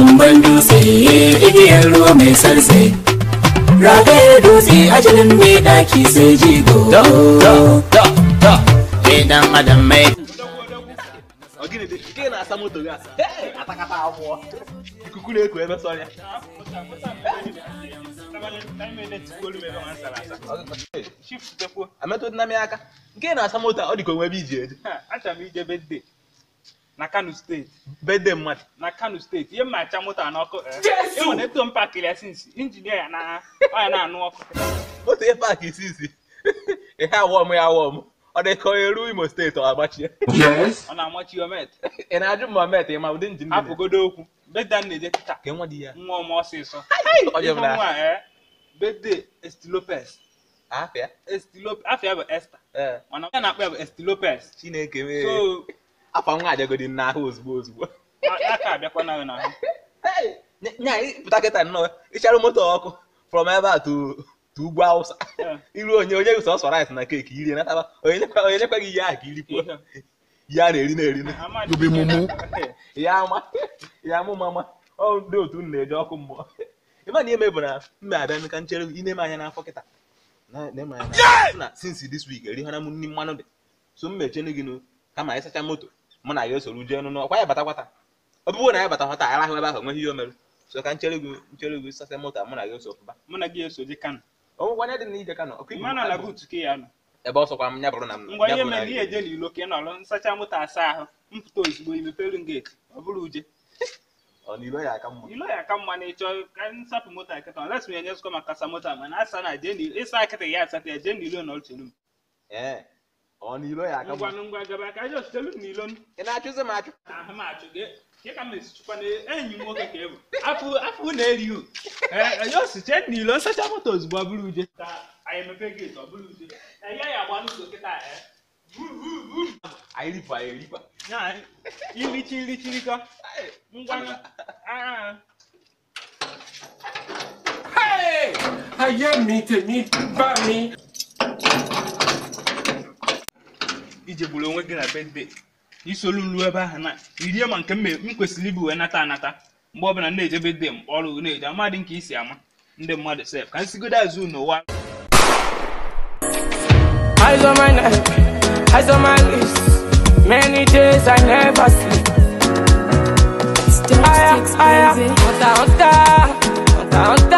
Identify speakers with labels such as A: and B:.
A: Kumban dutse, igiyar ruwa mai sarse. Ragayar dutse, ajalin mai daki sai jigo.
B: Da da da da. Idan adam mai.
C: Gịnị nke na-asa moto gị asa? Atakata abụọ. Ikuku na-eku ebe sọ ya. Ametụ na m aka. Nke na-asa moto ọ dị ka onwe ebe iji eje.
D: Achọrọ m ije birthday na Kano steeti.
C: Birthday mmadụ.
D: Na Kano steeti. Ihe m na-acha moto a n'ọkụ. Ịnwe na eto m paakịrị ya sinsi. Injinia ya na ọ ya na-anụ ọkụ.
C: Moto ihe paakị sinsi. Ihe awọ m ya awọ m. Ọ dị ka onye ruo Imo steeti ọ agbachie.
D: Ọ na-amachi omet.
C: Ị na-ajụ m ma met ị ma ụdị njin.
D: Hapụgodo okwu. Birthday na-eje kịta.
C: Ke nwa di ya.
D: Nwa m ọsịsọ.
C: Ọ
D: Ife nwa birthday Esti Lopez.
C: Afịa?
D: Esti Lopez. Afịa bụ Esther. Mana ya na-akpọ ya bụ Esti Lopez.
C: Chineke mee.
D: So
C: afa nwa ajagodi n'ahụ ozugbo ozugbo.
D: Aka abịakwa na n'ahụ.
C: Nya pụta kịta nnọọ ịcharụ moto ọkụ from ebe a to ugwu Awụsa. Iru onye onye gị sọsọ rice na keeki irie nataba onye nyekwa gị ihe ahụ ka irikwuo. Ihe a na-eri na-eri. Ya ama ya amụ mama ọ ndị otu m na-eje ọkụ mmụọ. Ịma na ihe bụ na mma abịa ka nchere ine m anya n'afọ kịta. Na since this week erihana m nri mmanụ dị. So m mechenu gị nụ kama ịsacha moto mụ na ya esoro jee nụ n'ọkwa ya batakwata. Ọ bụrụ na ya batakwata arahụ ebe ahụ nweghị ihe o merụ. So ka nchere gị sasa moto mụ na gị eso ọfụba.
D: Mụ na gị eso je Kano.
C: Onwekwa dị na ije Kano.
D: Mmanụ ala buutu ka ya nọ.
C: Ebe ọ sọkwa m ya bụrụ na m.
D: Ngwa ihe mere ihe eje n'ilo ka ị nọrọ nsacha moto asa ahụ mpụta ozugbo imepere ngeeti ọ bụrụ uje.
C: Ọ na ilo ya aka mma.
D: Ilo ya aka mma na ịchọ ka nsapụ moto akịta les m enyezikwa maka asa moto mana asa na jee n'ilo ịsa akịta ya asata ya jee n'ilo na ọchelu m.
C: Ee. Ọ na ilo ya aka mma.
D: Ngwanụ ngwa gaba ka aja chelu m n'ilo.
C: Ị na-achụzi m achụ?
D: Ahụ m achụ gị. Ke ka m esi chụkwa na enyi m nwoke ka ị bụ. Afụ na-eri u. Ee, ya osi chee n'ilo nsacha moto ozugbo ọ bụrụ uje. Ka anyị emepe geeti ọ bụrụ uje. Ya ya agba n'ụzọ kịta
C: Anyị ripụ anyị erikwa.
D: Ya ilichi ilichirikọ. Ngwanụ.
E: Hey! Ayé mi tèmi bá mi.
D: Ije gburu onwe gị na birthday. Isolu nlu ebe ahụ na irie ma nke m kwesịrị ibu wee nata anata mgbe ọbụla na-eje birthday m ọrụ na-eje amadị nke isi ama ndị mmadụ sef ka nsigodo azụ n'ụwa.
E: Eyes on my neck, eyes on my lips. Many days I never sleep. Aya, aya, hunter, hunter, hunter, hunter.